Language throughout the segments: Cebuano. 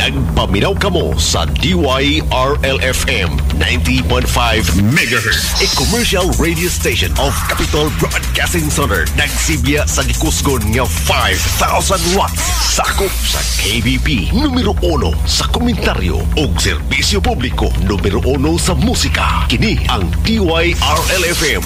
Nagpaminaw kamo sa DYRL-FM 90.5 MHz, a commercial radio station of Capitol Broadcasting Center. Nagsibya sa gikusgon nga 5,000 watts. Sakop sa KBP, numero 1 sa komentaryo ug serbisyo publiko, numero 1 sa musika. Kini ang DYRL-FM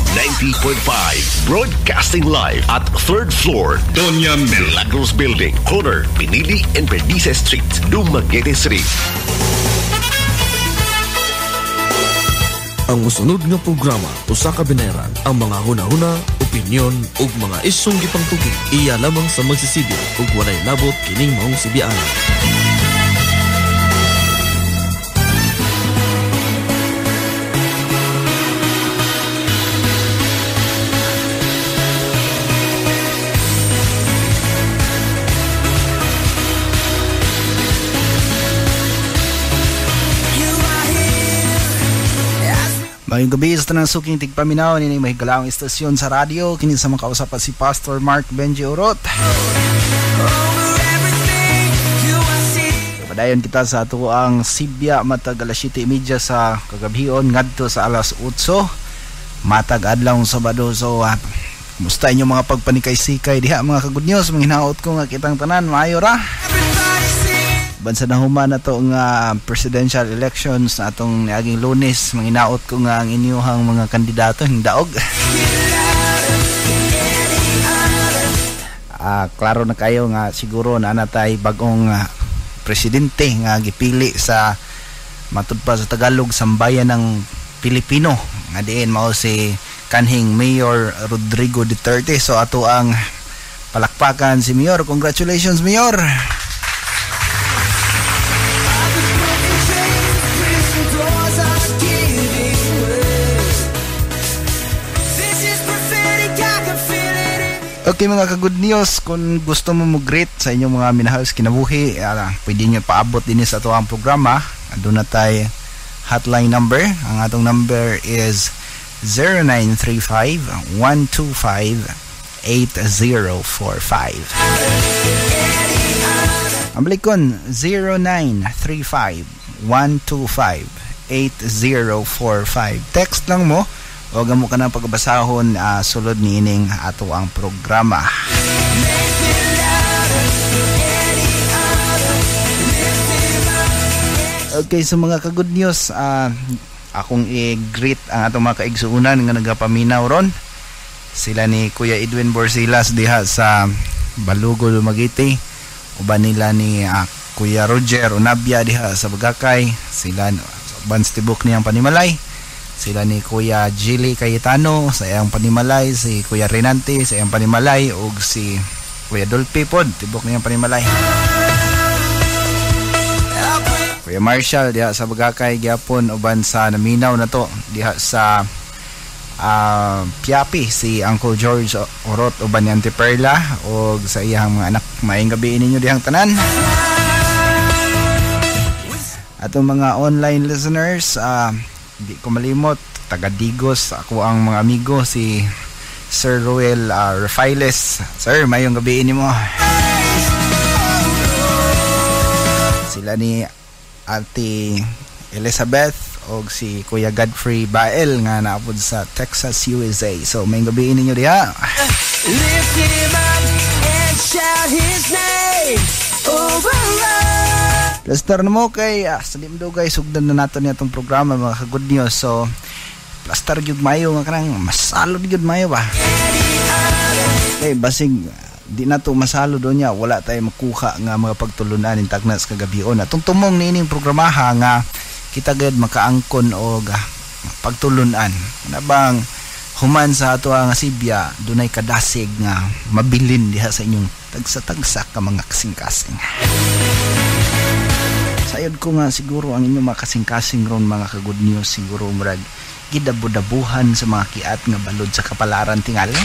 90.5, broadcasting live at 3rd floor, Doña Milagros Building, corner Pinili and Perdices Street, Dumaguete City. Ang mosunod nga programa usa ka binayran ang mga hunahuna, opinyon ug mga isyong gipangtuki iya lamang sa magsisibya ug walay labot kining maong sibian. Maayong gabi sa tanang suking tigpaminaw nining mahigalaong istasyon sa radyo. Kini sa mga kausapan si Pastor Mark Benji Orot. Padayon kita sa ato ang Sibya matag alas 7:30 sa kagabhion ngadto sa alas 8 matag adlaw Sabado. So kumusta inyong mga pagpanikay-sikay diha mga ka-good news? Manghinaot ko nga kitang tanan maayo ra. Bansa na human na to nga presidential elections na atong niaging Lunes, manginaot ko nga ang inyuhang mga kandidato hingdaog. Klaro na kayo nga siguro na natay bagong presidente nga gipili sa matud pa sa Tagalog sambayan ng Pilipino nga diin mao si kanhing Mayor Rodrigo Duterte. So ato ang palakpakan si Mayor. Congratulations, Mayor. Okay mga ka-good news, kung gusto mo mo-greet sa inyong mga minahal sa kinabuhi, pwede nyo paabot din sa ato ang programa. Doon na tayo hotline number. Ang atong number is 0935-125-8045. Ang balikon, 0935-125-8045. Text lang mo. Huwag mo ka ng pagbasahon sulod ni ining ato ang programa. Okay, so mga ka-good news, akong i-greet ang atong mga kaigsuunan nga nagapaminaw ron. Sila ni Kuya Edwin Borsilas diha sa Balugo, Dumaguete. Uban nila ni Kuya Roger Onabia diha sa Bagakay. Sila uban sa tibok niyang panimalay. Sila ni Kuya Gili Cayetano sa iyang panimalay, si Kuya Renante sa iyang panimalay, ug si Kuya Dolpe pod tibok niyang panimalay. Kuya Marshall diha sa Bagakay gyapon, uban sa naminaw na to diha sa Piapi si Uncle George Orot uban ni Auntie Perla ug sa iyang mga anak. Maayong gabi ninyo dihang tanan. Atong mga online listeners, di ko malimot, taga Digos ako ang mga amigo si Sir Roel Rafaeles. Sir, mayong gabi nimo. Sila ni Ate Elizabeth og si Kuya Godfrey Bael nga naapod sa Texas, USA. So mayong gabi ninyo diha. Lift him up and shout his name over us. Plastar na mo kay sa limdugay sugdan na nato niya itong programa mga ka-good news. So plastar gyud mayo nga kanang masalod gyud mayo ba. Kay basig di na to masalo do niya, wala tayo makuha nga mga pagtulunan ning tagnas kagabion. Atong tumong niining programaha nga kita gyud makaangkon og pagtulunan. Kana bang human sa ato nga sibya dunay kadasig nga mabilin diha sa inyong tagsa-tagsa ka mga kasing-kasing. Sayod ko nga siguro ang inyong mga kasing-kasing ron mga ka-good news siguro murag gidabo-dabuhan sa mga kiat nga balod sa kapalaran tingali.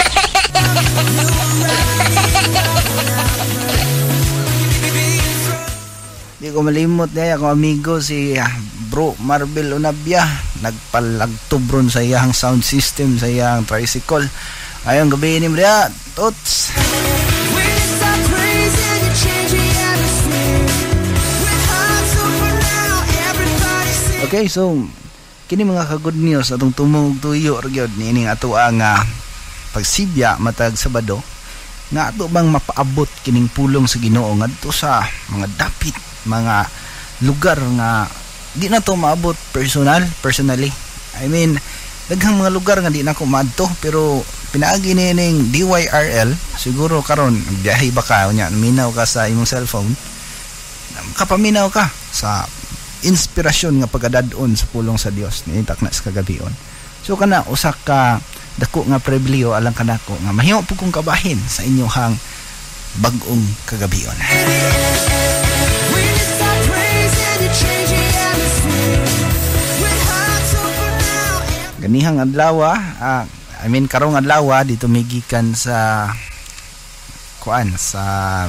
Di ko malimot niya akong amigo si Bro Marvel Onabia, nagpalagtob ron sa iyang sound system sa iyang tricycle. Ayong gabi ni Maria, tots. Okay, so kini mga ka-good news atong tumong tuyo ra gyud niining ato ang pagsibya matag Sabado nga ato bang mapaabot kining pulong sa Ginoo ngadto sa mga dapit, mga lugar nga di na to maabot personally. I mean, daghang mga lugar nga di na ko maadto pero pinaagi niining DYRL siguro karon biyahe ba ka unya minaw ka sa imong cellphone, kapaminaw ka sa inspirasyon nga pagkadadon sa pulong sa Dios ni takna sa kagabion. So kana usa ka dako nga pribilehiyo alang kanako nga mahimo pud kong kabahin sa inyohang bag-ong kagabion. Ganihang adlaw, I mean karong adlaw dito migikan sa kuan sa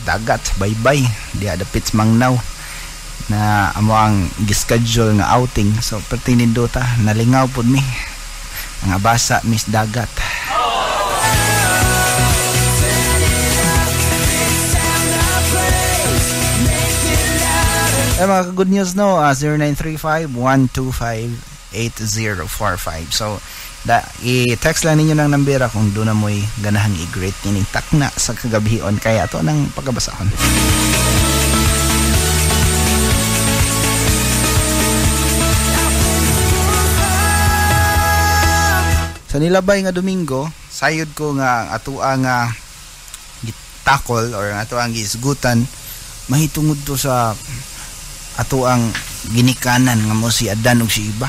dagat baybay diha dapit sa Mangnaw na amo ang gischedule nga outing. So perti nindota nalingaw pud mi nga basa mis dagat. Eh mga good news no, 0935-125-8045. So i-text lang ninyo ng nambera kung doon na mo'y ganahang i-greet nining takna sa kagabion kaya ato nang pagkabasahon. Sa nilabay nga Domingo, sayod ko nga ato ang gitakol or ato ang giisgutan mahitungod to sa ato ang ginikanan nga mo si Adan ug si Iba.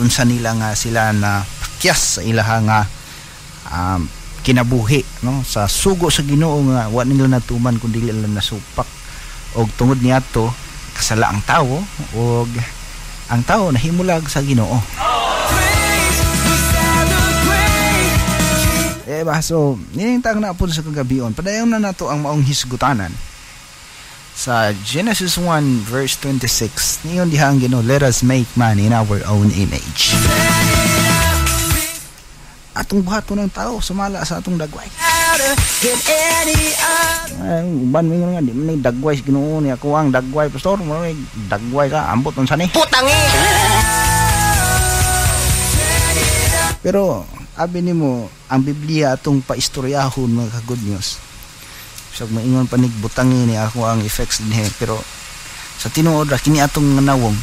Unsa nila nga sila na pakyas sa ilaha nga kinabuhi, no, sa sugo sa Ginoo nga wa nila natuman kun dili nila nasupak og tungod niadto kasala ang tawo og ang tawo nahimulag sa Ginoo. Eh ba, so ninintang na po sa kagabion. Padayon na nato ang maong hisgutanan. Sa Genesis 1 verse 26, niyon diha ang Ginoo, let us make man in our own image. Atong buhaton ng tao sumala sa atong dagway. Ay, uban mo nga di man ni dagway sa Ginoo ni ako ang dagway pastor, mo dagway ka ambot unsa ni? Putangi. Pero abi nimo ang Biblia atong paistoryahon mga ka-good news. So maingon panig butangi ni ako ang effects dinhi pero sa tinuod ra kini atong nawong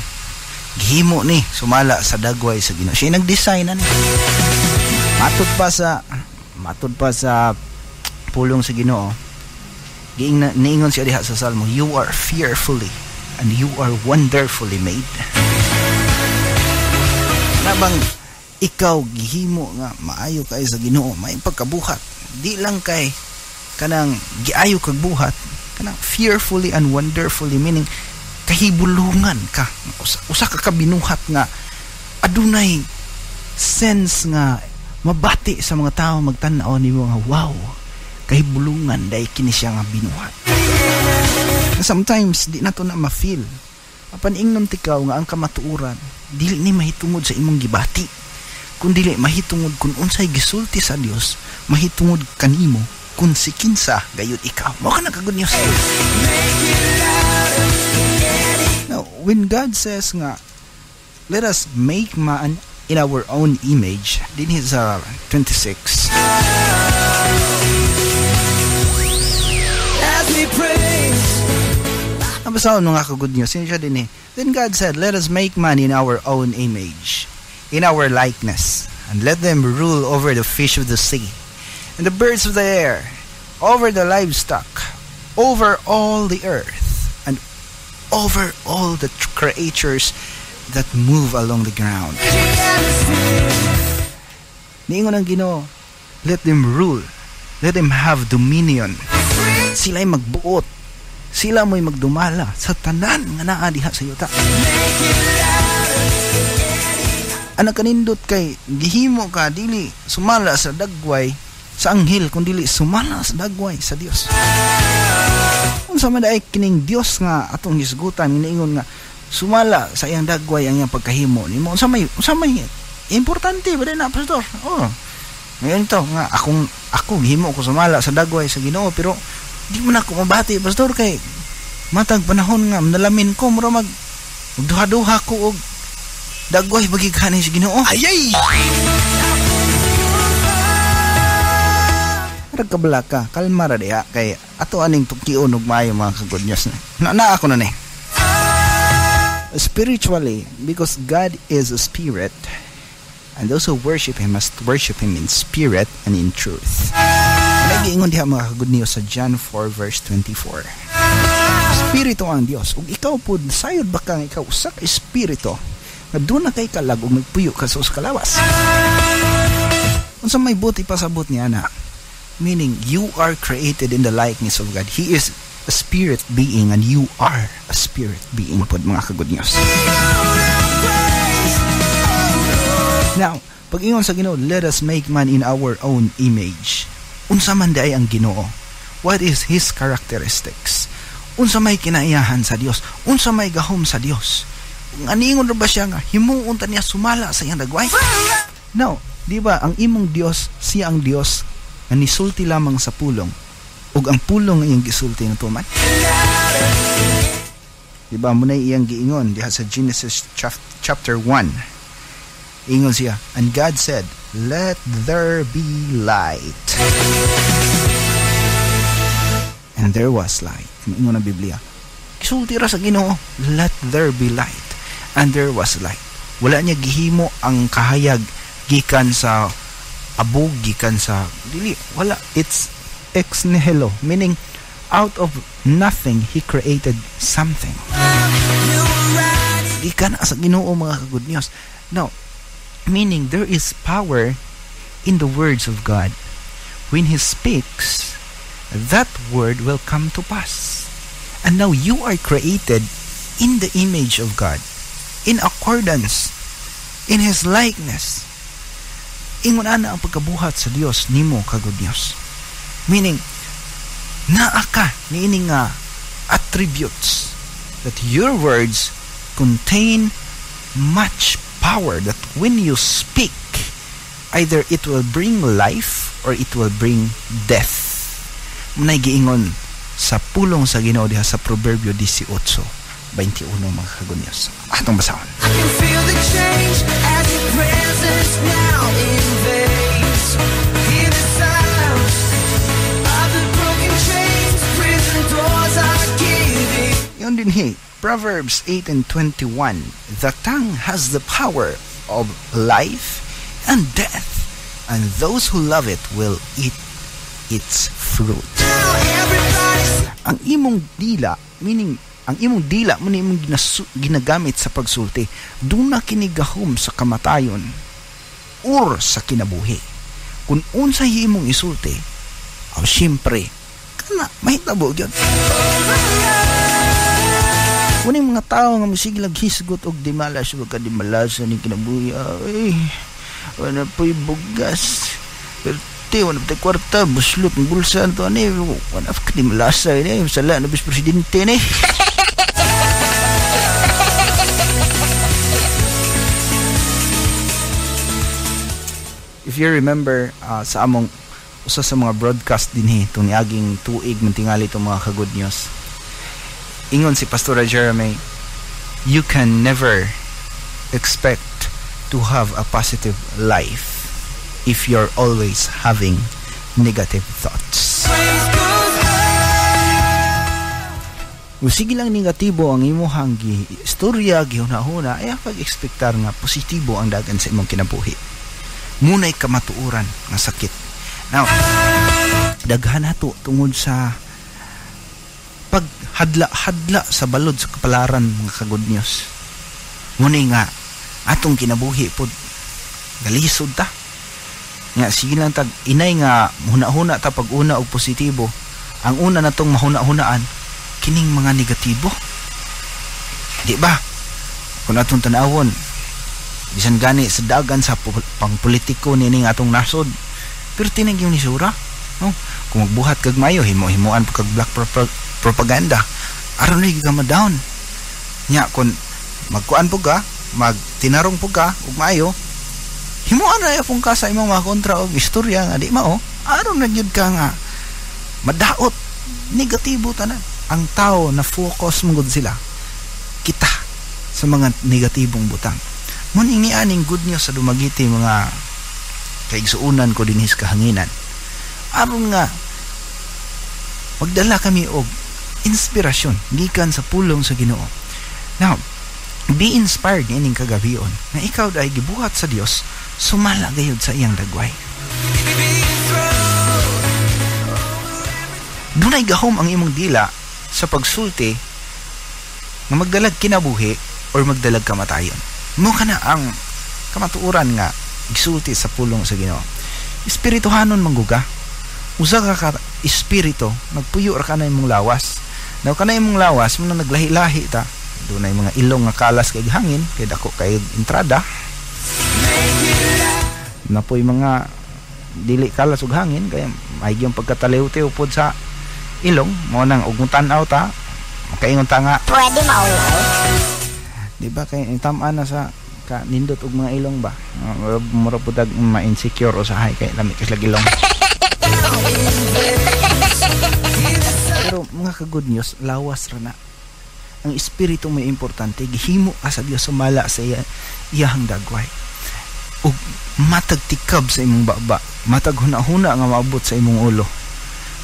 gihimo ni sumala sa dagway sa Ginoo. Siya nag-design ani. Matud pa sa pulong sa Ginoo. Giingna niingon siya diha sa Salmo, you are fearfully and you are wonderfully made. Nabang ikaw gihimo nga maayo kay sa Ginoo, may pagkabuhat. Di lang kay kanang giayo kag buhat, kanang fearfully and wonderfully, meaning kahibulungan ka. Usa ka kabinuhat nga adunay sense nga mabati sa mga tao magtan-aw nimo nga wow, kahibulungan dai kini siya nga binuhat. Sometimes di nato na ma-feel. Apan ingnon tikaw nga ang kamatuoran dili ni mahitungod sa imong gibati, kun dili mahitungod kun unsay gisulti sa Dios, mahitungod kanimo kun si kinsa gayud ikaw. Mao ka na ka-good news. Now, when God says nga let us make man in our own image, dinhi sa 26. As we praise. Ang basahon mga ka-good news, yun siya din eh. Then God said, let us make man in our own image, in our likeness, and let them rule over the fish of the sea, and the birds of the air, over the livestock, over all the earth, and over all the creatures that move along the ground. Niingon ang Ginoo, let them rule, let them have dominion. Sila'y magbuot, sila mo'y magdumala sa tanan nga naa diha sa yuta. Anak kanindot kay gihimo ka dili sumala sa dagway sa anghel kun dili sumala sa dagway sa Dios. Unsa man daay kining Dios nga atong hisgutan niingon nga sumala sa iyang dagway ang iyang pagkahimo nimo. Unsa may importante ba na pastor? Oh. Ngayon to nga ako gihimo ko sumala sa dagway sa Ginoo pero di man ako mabati pastor kay matag panahon nga nalamin ko mura mag Duha-duha ko og dagway bagighanin sa Ginoo. Ayay! Arag kabala ka, kalma ra diha kay ato aning tukion og maayo mga ka-good news. Na ako na ni. Spiritually, because God is a spirit, and those who worship Him must worship Him in spirit and in truth. Nagiingon diha mga ka-good news sa John 4 verse 24. Espiritu ang Dios. Ug ikaw pud sayod ba kang ikaw usa ka espiritu nga duna kay kalag ug nagpuyo ka sa usa ka lawas. Unsa may buti pasabot niya na? Meaning, you are created in the likeness of God. He is a spirit being and you are a spirit being pod mga ka-good news. Now, pag-ingon sa Ginoo, let us make man in our own image. Unsa man diay ang Ginoo? What is His characteristics? Unsa may kinaiyahan sa Dios? Unsa may gahom sa Dios? Aniingon ra ba siya nga himuon ta niya sumala sa iyang dagway? No, di ba ang imong Dios, siya ang Dios nga nisulti lamang sa pulong ug ang pulong iyang gisulti na tuman. Di ba munay iyang giingon diha sa Genesis chapter 1. Ingon siya, and God said, let there be light. And there was light. Ingon ang Biblia. Gisulti ra sa Ginoo, let there be light. And there was light. Wala niya gihimo ang kahayag gikan sa abog, gikan sa dili, wala. It's ex nihilo, meaning out of nothing he created something. Gikan sa Ginoo mga ka-good news. Now, meaning there is power in the words of God. When He speaks, that word will come to pass. And now you are created in the image of God, in accordance, in His likeness. Ingon ana ang pagkabuhat sa Dios nimo ka-good news. Meaning, naa ka niini nga attributes that your words contain much power, that when you speak, either it will bring life or it will bring death. Munay giingon sa pulong sa Ginoo diha sa Proverbio 18:21 mga ka-good news. Atong basahon. I can feel the change as your presence now invades. Hear the sound of the broken chains, prison doors are giving. Yun din he, Proverbs 8:21, the tongue has the power of life and death, and those who love it will eat its fruit. Ang imong dila, meaning ang imong dila mo ni imong ginagamit sa pagsulti, duna kini gahom sa kamatayon or sa kinabuhi. Kung unsay imong isulti, aw siyempre kana mahitabo gyud. Kuning mga tao nga mosiglag hisgot og dimalas, wag ka dimalas ni kinabuhi. Ay, wala po'y bugas. Pero wala po'y kwarta, buslot ng bulsa nito, ani, wala ka dimalasa, ini, sala na bis presidente ni. If you remember, sa among usa sa mga broadcast dinhi itong niaging tuig mantingali itong mga ka-good news, ingon si Pastora Jeremy, you can never expect to have a positive life if you're always having negative thoughts. Kung sige lang negatibo ang imuhang istorya, gihuna-huna, ay pag-ekspektar nga positibo ang dagan sa imong kinabuhi. Muna'y kamatuoran nga sakit. Now, daghan nato tungod sa paghadla-hadla sa balod sa kapalaran mga ka-good news. Ngunay nga atong kinabuhi pod galisod ta. Nga sige lang tag inay nga huna-huna ta pag una og positibo. Ang una natong mahuna-hunaan kining mga negatibo. Di ba? Kung atong tan-awon bisan gani sa dagan sa pangpolitiko nining atong nasod, pero tinag yung nisura. No? Kung magbuhat kag mayo, himo-himuan pa kag black propaganda, aron ni ka ma-down. Nya kun magkuan po ka, magtinarong po ka ug maayo, himuan ra pong ka sa imong mga kontra og istorya nga di mao, aron na gyud ka nga madaot negatibo tanan. Ang tao na focus mo gud sila kita sa sa mga negatibong butang. Muning ni aning good news sa Dumaguete, mga kaigsuunan ko dinhi sa kahanginan. Aron nga magdala kami og inspirasyon gikan sa pulong sa Ginoo. Now, be inspired niining kagabion na ikaw ay gibuhat sa Dios sumala gayud sa iyang dagway. Dunay gahom ang imong dila sa pagsulti nga magdalag kinabuhi or magdalag kamatayon. Mo kana ang kamatuoran nga gisulti sa pulong sa Ginoo. Espirituhanon mangguga. Usa ka espiritu nagpuyo ra kana imong lawas. Now kana imong lawas mo na naglahi-lahi ta. Dunay mga ilong nga kalas kay hangin, kay dako kay entrada. Napoy mga dili kalas og hangin kay may gyud pagkataliw-tiw pod sa ilong mo nang ug tan-aw ta makaingon ta nga pwede maulo. Di ba kay tam-an na sa ka nindot og mga ilong ba? Mura pud ag ma-insecure usahay kay lami kay slag ilong. Pero mga ka-good news, lawas ra na. Ang espiritu may importante, gihimo ka sa Dios sumala sa iyahang dagway. Ug matag tikab sa imong baba, matag hunahuna nga maabot sa imong ulo.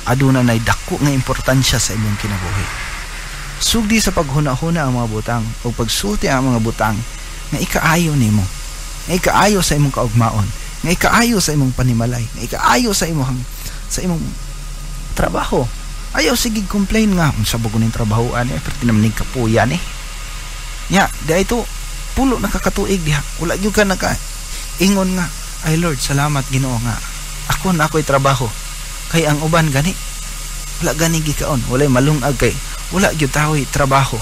Aduna nay dako nga importansya sa imong kinabuhi. Sugdi sa paghuna-huna ang mga butang o pagsulti ang mga butang nga ikaayo nimo, nga ikaayo sa imong kaugmaon, nga ikaayo sa imong panimalay, nga ikaayo sa imong trabaho. Ayaw sige complain nga unsa ba kuning trabahoan eh, pero tinamning kapuyan eh. Nya, di ito pulo nakakatuig diha. Wala gyud ka naka ingon nga, ay Lord, salamat Ginoo nga ako na ako'y trabaho. Kay ang uban gani wala gani gikaon, walay malungag kay wala gyud taoy trabaho.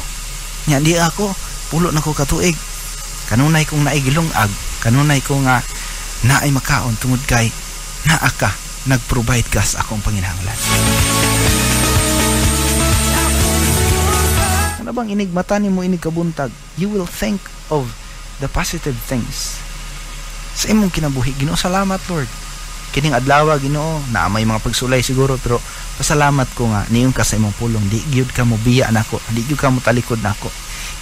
Nya di ako pulo na ko katuig. Kanunay kong naigilungag, kanunay ko nga naay makaon tungod kay naa ka, nagprovide ka sa akong panginahanglan. Ano bang inigmata nimo inig kabuntag? You will think of the positive things sa imong kinabuhi. Ginoo, salamat Lord. Kining adlaw Ginoo, naa may mga pagsulay siguro pero pasalamat ko nga niyon ka sa imong pulong. Di gyud ka mobiya nako, di gyud ka motalikod nako.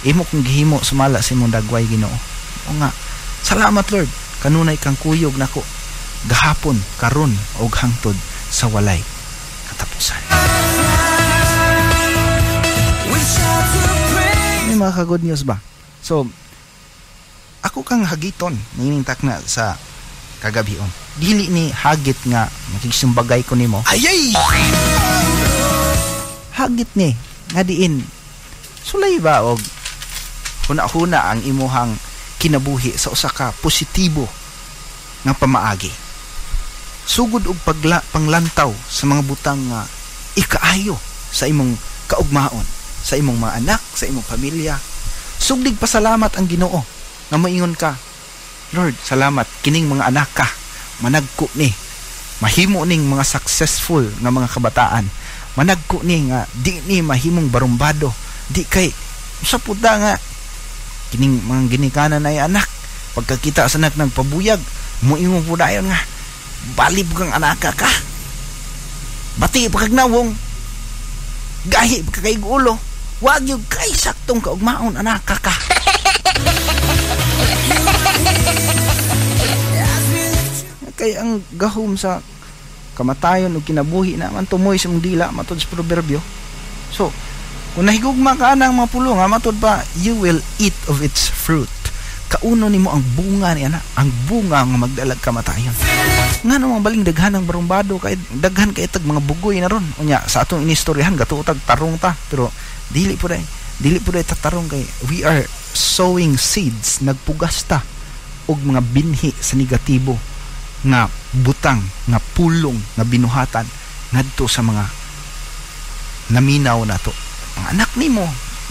Imo kong gihimo sumala sa imong dagway Ginoo. O nga, salamat Lord. Kanunay kang kuyog nako gahapon, karon og hangtod sa walay katapusan. May mga ka-good news ba? So, ako kang hagiton niining takna sa kagabion. Dili ni hagit nga makigsumbagay ko nimo. Ayay! Hagit ni nga diin sulay ba og huna-huna ang imuhang kinabuhi sa usa ka positibo nga pamaagi. Sugod og panglantaw sa mga butang nga ikaayo sa imong kaugmaon, sa imong mga anak, sa imong pamilya. Sugdig pasalamat ang Ginoo nga moingon ka, Lord, salamat kining mga anak ka managko ni, mahimo ning mga successful nga mga kabataan, managko ni nga di ni mahimong barumbado, di kay sa puta nga kining mga ginikanan ay anak, pagkakita sa anak nagpabuyag, moingon po dayon nga balib kang anak ka, bati pa kag nawong, gahi pa kay ulo, wag yung kay saktong kaugmaon anak ka. Kay ang gahom sa kamatayon o kinabuhi na man tumoy sa mong dila matod sa proverbio. So, kung nahigugma ka ang mga pulong, matod pa, you will eat of its fruit. Kauno nimo ang bunga ni ana, ang bunga nga magdalag kamatayon. Ngano mga baling daghan ang barumbado kay daghan kay tag mga bugoy na ron. Unya sa atong inistoryahan gatuo tag tarong ta, pero dili po dai tatarong kay we are sowing seeds, nagpugas ta og mga binhi sa negatibo nga butang, nga pulong, nga binuhatan ngadto sa mga naminaw nato, mga anak nimo,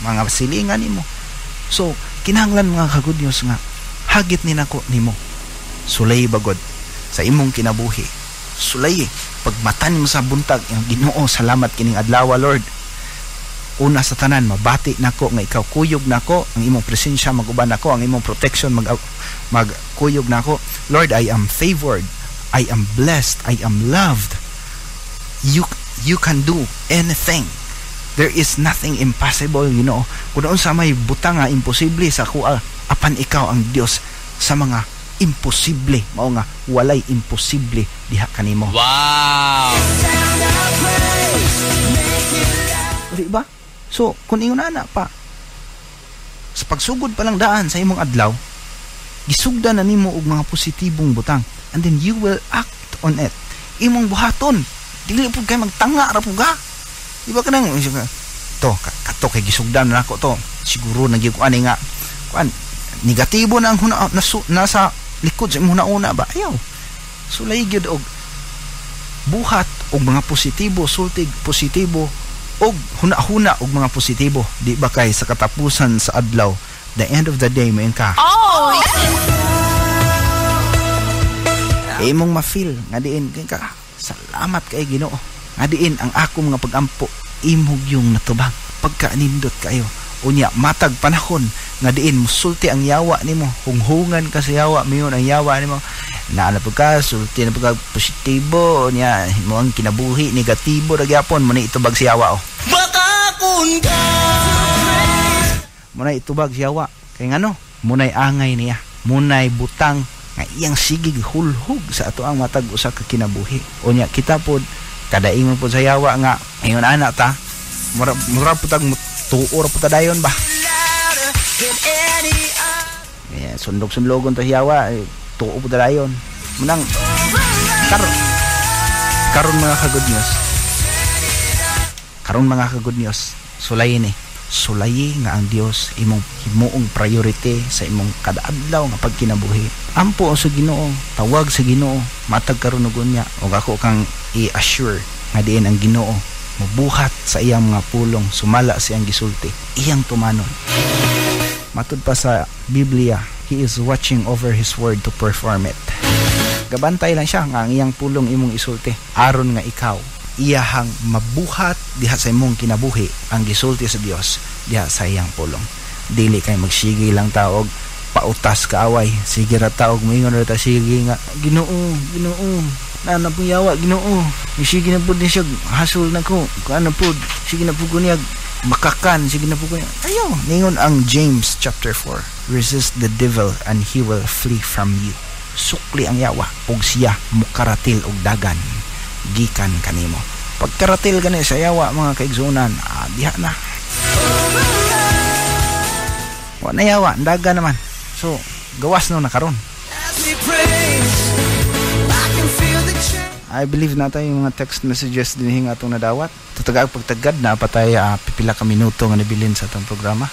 mga silingan nimo. So kinahanglan mga ka-good news nga hagit ni nako nimo, sulay bagod sa imong kinabuhi, sulay pagmata nimo sa buntag, Ginoo salamat kining adlaw Lord. Una sa tanan, mabati nako nga ikaw kuyog nako, ang imong presensya maguban nako, ang imong protection magkuyog nako. Lord, I am favored, I am blessed, I am loved. You can do anything. There is nothing impossible, Ginoo. Kung unsa may butang nga imposible sa akoa, apan ikaw ang Dios sa mga imposible. Mao nga walay imposible diha kanimo. Wow. Di ba? So, kung ingon ana pa, sa pagsugod pa lang daan sa imong adlaw, gisugdan na nimo og mga positibong butang, and then you will act on it. Imong buhaton. Dili pud kay magtanga ra pud ka. Di ba kanang to kato kay gisugdan na nako to. Siguro na gyud ko ani nga kuan negatibo na ang huna, nasa likod sa imong una ba. Ayaw. Sulay gyud og buhat og mga positibo, sultig positibo og huna-huna og mga positibo. Di ba kay sa katapusan sa adlaw, the end of the day, mayon ka. Oh! Imong ma-feel nga diin kay ka, salamat kay Ginoo. Nga diin ang akong mga pagampo imong yung natubag. Pagka nindot kayo. Unya matag panahon nga diin musulti ang yawa nimo, hunghungan ka sa yawa, mayon ang yawa nimo. Naa na pud ka, sulti na pud ka positibo, unya mo ang kinabuhi negatibo ra gyapon, mo na itubag sa yawa oh. Makakun ka. Mo na itubag sa yawa. Kay ngano? Munay angay niya, munay butang nga iyang sigig hulhog sa ato ang matag usa ka kinabuhi. Unya kita pod kada ingon pod sa yawa nga ingon ana ta, mura pud tag tuo ra pud ta dayon ba. Yeah, sundog-sundlogon ta yawa, tuo pud ta dayon. Munang karon mga ka-good news. Karon mga ka-good news, sulayin ni. Sulayi nga ang Dios imong himuong priority sa imong kada adlaw nga pagkinabuhi. Ampo sa Ginoo, tawag sa Ginoo, matag karon og unya, ug ako kang i-assure nga diin ang Ginoo mobuhat sa iyang mga pulong, sumala sa iyang gisulti, iyang tumanon. Matud pa sa Biblia, He is watching over His word to perform it. Gabantay lang siya nga ang iyang pulong imong isulti, aron nga ikaw iyahang mabuhat diha sa imong kinabuhi ang gisulti sa Dios diha sa iyang pulong. Dili kay magsige lang taog pautas kaaway, sige ra taog moingon ra ta sige nga Ginoo, Ginoo, naa na pong yawa Ginoo, sige na pud ni siya hasol nako, kuan na pud, sige na pud ko niya makakan, sige na pud ko niya. Ayaw, ningon ang James chapter 4, resist the devil and he will flee from you. Sukli ang yawa ug siya mukaratil og dagan gikan kanimo. Pagkaratil gani sa yawa mga kaigsunan, diha na. Wa na yawa, daga naman. So, gawas no na karon. I believe na tayo yung mga text messages din nga atong nadawat. Tutagaag pagtagad na patay pipila ka minuto nga nabilin sa atong programa.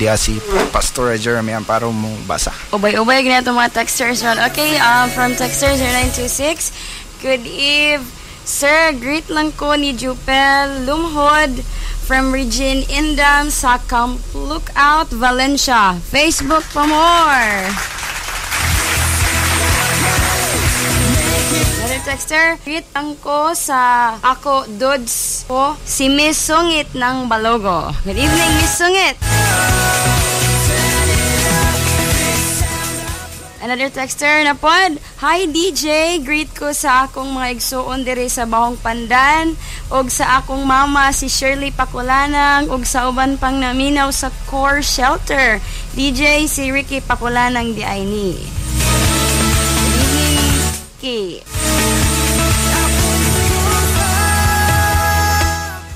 Diya si Pastor Jeremy Amparo mo basa. Ubay-ubay gina itong mga texters ron. Okay, from texter 0926, good eve, sir. Greet lang ko ni Jupel Lumhod from Regine Indam sa Camp Lookout, Valencia. Facebook pa more. Another texter, greet lang ko sa ako dudes ko, si Miss Sungit ng Balogo. Good evening, Miss Sungit. Another texter na pod, hi DJ, greet ko sa akong mga igsuon diri sa Bahong Pandan og sa akong mama si Shirley Pakulanang og sa uban pang naminaw sa Core Shelter. DJ si Ricky Pakulanang di ay ni. Good evening, Ricky.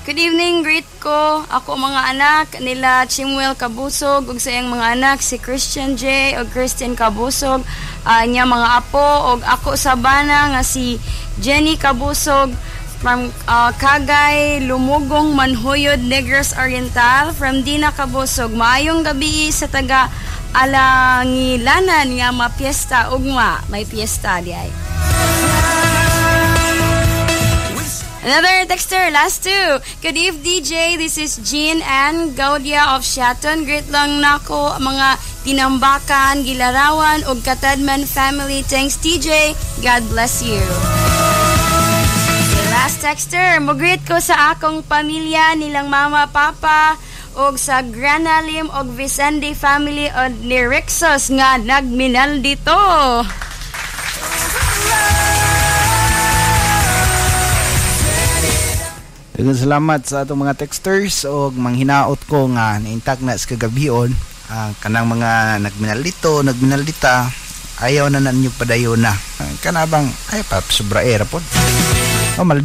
Good evening, greet ko ako mga anak nila Chimuel Kabusog ug sa iyang mga anak si Christian J ug Christian Kabusog, niya mga apo ug ako sa bana nga si Jenny Kabusog from Kagay, Lumugong, Manhuyod, Negros Oriental, from Dina Kabusog. Maayong gabi sa taga Alangilanan nga mapiesta ugma, may piesta di ay. Another texter, last two. Good eve, DJ. This is Jean Ann Gaudia of Shaton. Great lang nako mga Tinambakan, Gilarawan, ug Katadman family. Thanks, DJ. God bless you. Last texter, mo-greet ko sa akong pamilya, nilang mama, papa, ug sa Granalim og Vicente family og ni Rexos nga nagminal dito. Daghang salamat sa atong mga texters og manghinaot ko nga naintak na sa kagabion, kanang mga nagminalito, nagminalita, ayaw na ninyo padayon na. Kanabang ay pa sobra era pod. Oh, maldi